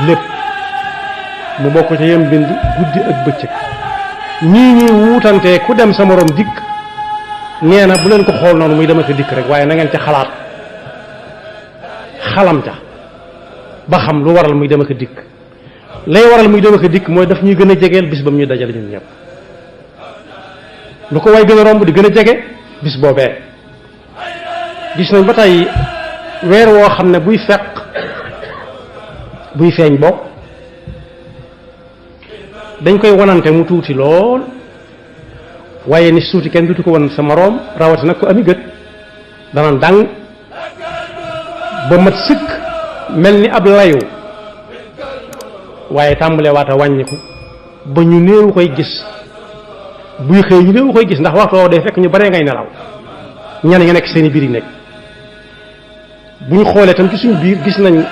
lépp mu bokk ci yem bind guddi ak bëccëg ñii ñuy wuutantee ku dem sa morom dikk nee na bu leen ko xool noonu muy dama ko dikk rek waaye na ngeen ca xalaat xalam ca ba xam lu waral muy dama ko dikk lay waral muy dama ko dikk mooy daf ñuy gën a jegeel bis ba mu ñu dajale ñun ñëpp lu ko way gën a romb di gën a jege bis boobee gis nañ ba tey weer woo xam ne buy feq buy feeñ bokk dañ koy wanante mu tuuti lool waaye ni suuti kenn dutu ko wan sa moroom rawati nag ko ami gët danaan dàng ba mat sëkk mel ni ab layu waaye tàmbalee waata wàññiku ba ñu néewu koy gis buy xëy ñu néewu koy gis ndax waxtu woo day fekk ñu baree ngay nelaw ñenn ña nekk seeni biir yi nekk bu ñu xoolee tam ci suñu biir gis nañ